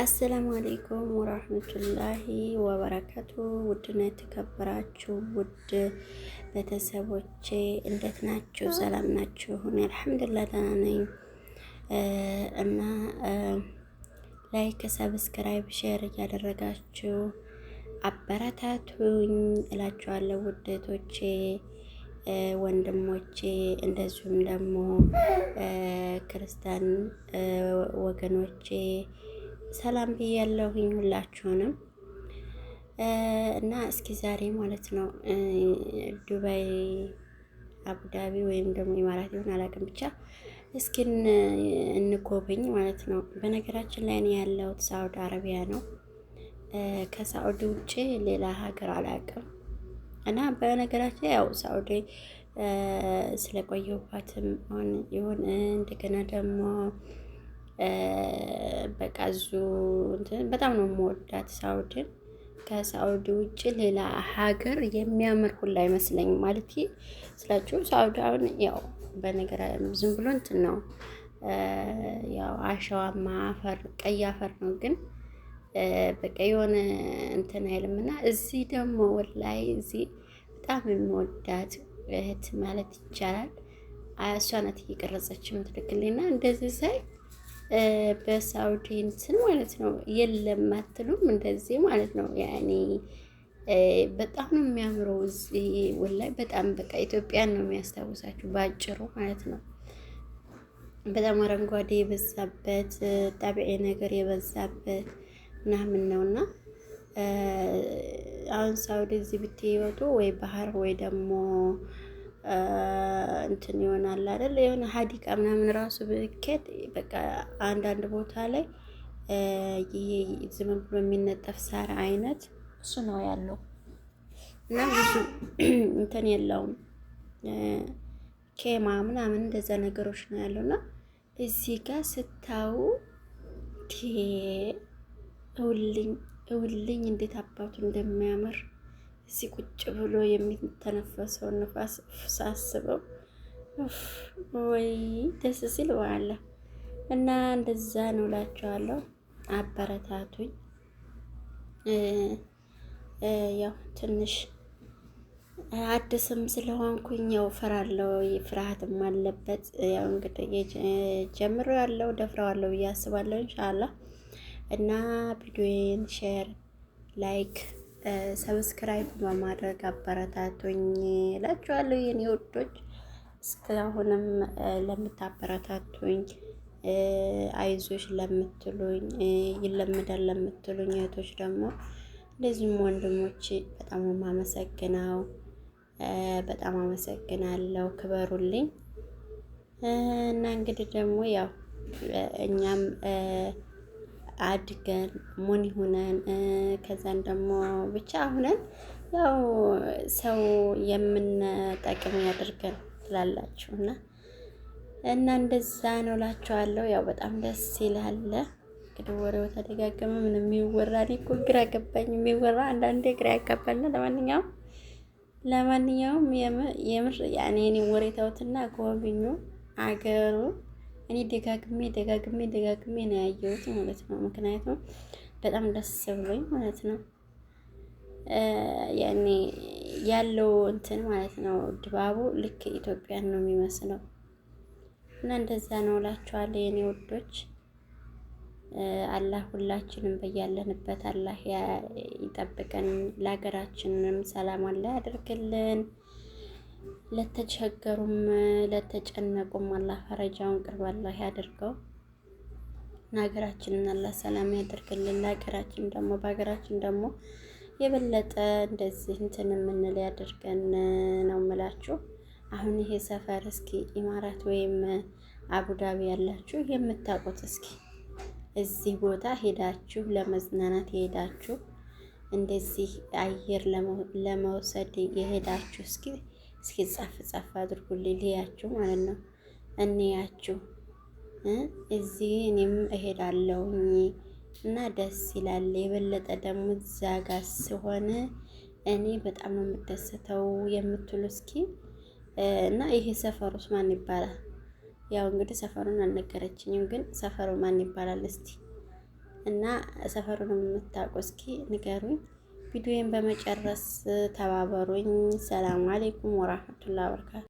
السلام عليكم ورحمة الله وبركاته። ውድና የተከበራችሁ ውድ ቤተሰቦቼ እንዴት ናችሁ? ሰላም ናችሁ? እኔ الحمد لله ደህና ነኝ። እና like፣ subscribe፣ share እያደረጋችሁ አበረታቱኝ እላችኋለሁ ውዶቼ ወንድሞቼ እንደዚሁም ደግሞ ክርስቲያን ወገኖቼ ሰላም ብያለሁኝ ሁላችሁንም። እና እስኪ ዛሬ ማለት ነው ዱባይ፣ አቡዳቢ ወይም ደግሞ ኢማራት ይሆን አላውቅም፣ ብቻ እስኪ እንጎብኝ ማለት ነው። በነገራችን ላይ እኔ ያለሁት ሳውዲ አረቢያ ነው። ከሳውዲ ውጭ ሌላ ሀገር አላውቅም። እና በነገራችን ላይ ያው ሳውዲ ስለቆየሁባትም ይሁን እንደገና ደግሞ በቃ እዙ በጣም ነው የምወዳት ሳውዲን። ከሳውዲ ውጭ ሌላ ሀገር የሚያምር ሁላ አይመስለኝም። ማለት ስላችሁ ሳውዲ አሁን ያው በነገር ዝም ብሎ እንትን ነው ያው አሸዋማ አፈር፣ ቀይ አፈር ነው፣ ግን በቃ የሆነ እንትን አይልም። እና እዚህ ደግሞ والله እዚህ በጣም የምወዳት እህት ማለት ይቻላል እሷ ናት እየቀረጸች የምትልክልኝ እና እንደዚህ ሳይ በሳውዲ እንትን ማለት ነው የለም አትሉም? እንደዚህ ማለት ነው ያኔ በጣም ነው የሚያምረው። እዚህ والله በጣም በቃ ኢትዮጵያን ነው የሚያስታውሳችሁ ባጭሩ ማለት ነው። በጣም አረንጓዴ የበዛበት طبيعي ነገር የበዛበት ምናምን ነውና አሁን ሳውዲ እዚህ ብትወጡ ወይ ባህር ወይ ደግሞ እንትን ይሆናል አይደል? የሆነ حديقة ምናምን ራሱ ብኬት በቃ አንዳንድ ቦታ ላይ ይሄ ዝም ብሎ የሚነጠፍ ሳር አይነት እሱ ነው ያለው እና ብዙ እንትን የለውም፣ ኬማ ምናምን እንደዛ ነገሮች ነው ያለው። እና እዚህ ጋር ስታዩ እውልኝ እውልኝ እንዴት አባቱ እንደሚያምር እዚህ ቁጭ ብሎ የሚተነፈሰውን ንፋስ ሳስበው ወይ ደስ ሲል ዋለ። እና እንደዛ ነው እላችኋለሁ። አበረታቱኝ። ያው ትንሽ አዲስም ስለሆንኩኝ ያው እፈራለሁ፣ ፍርሃትም አለበት። ያው እንግዲህ ጀምሬዋለሁ፣ ደፍረዋለሁ ብዬ አስባለሁ إن شاء الله። እና ቪዲዮዬን share፣ like፣ subscribe በማድረግ አበረታቱኝ እላችኋለሁ የኔ ውዶች። እስካሁንም ለምታበረታቱኝ፣ አይዞሽ ለምትሉኝ፣ ይለምዳል ለምትሉኝ እህቶች ደግሞ እንደዚሁም ወንድሞች በጣም የማመሰግነው፣ በጣም አመሰግናለሁ። ክበሩልኝ። እና እንግዲህ ደግሞ ያው እኛም አድገን ሙን ሁነን ከዛን ደግሞ ብቻ ሁነን ያው ሰው የምንጠቅም ያድርገን ትላላችሁ እና እንደዛ ነው እላችኋለሁ። ያው በጣም ደስ ይላል። እንግዲህ ወሬው ተደጋገመ። ምን የሚወራ እኔ እኮ ግራ ገባኝ። የሚወራ አንዳንዴ ግራ ያጋባልና ለማንኛውም የምር ያኔ እኔ ወሬ ተውትና ጎብኙ አገሩ። እኔ ደጋግሜ ደጋግሜ ደጋግሜ ነው ያየሁት ማለት ነው። ምክንያቱም በጣም ደስ ብሎኝ ማለት ነው። ያኔ ያለው እንትን ማለት ነው ድባቡ ልክ ኢትዮጵያን ነው የሚመስለው እና እንደዛ ነው እላችኋለሁ የኔ ውዶች። አላህ ሁላችንም በያለንበት አላህ ይጠብቀን፣ ለሀገራችንም ሰላም አላህ ያደርግልን። ለተቸገሩም ለተጨነቁም አላህ ፈረጃውን ቅርብ አላህ ያደርገው። ሀገራችንን አላህ ሰላም ያደርግልን። ለሀገራችን ደግሞ በሀገራችን ደግሞ የበለጠ እንደዚህ እንትን የምንል ያደርገን ነው የምላችሁ። አሁን ይሄ ሰፈር እስኪ ኢማራት ወይም አቡዳቢ ያላችሁ የምታውቁት እስኪ እዚህ ቦታ ሄዳችሁ ለመዝናናት የሄዳችሁ፣ እንደዚህ አየር ለመውሰድ የሄዳችሁ እስኪ ጻፍ ጻፍ አድርጉልኝ ልያችሁ ማለት ነው። እንያችሁ እዚህ እኔም እሄዳለሁኝ እና ደስ ይላል። የበለጠ ደግሞ እዛ ጋር ሲሆን እኔ በጣም ነው የምደሰተው የምትሉ እስኪ። እና ይሄ ሰፈሩስ ማን ይባላል? ያው እንግዲህ ሰፈሩን አልነገረችኝም፣ ግን ሰፈሩ ማን ይባላል? እስቲ እና ሰፈሩን የምታውቁ እስኪ ንገሩኝ። ቪዲዮን በመጨረስ ተባበሩኝ። ሰላም አሌይኩም ወራህመቱላሂ ወበረካቱ።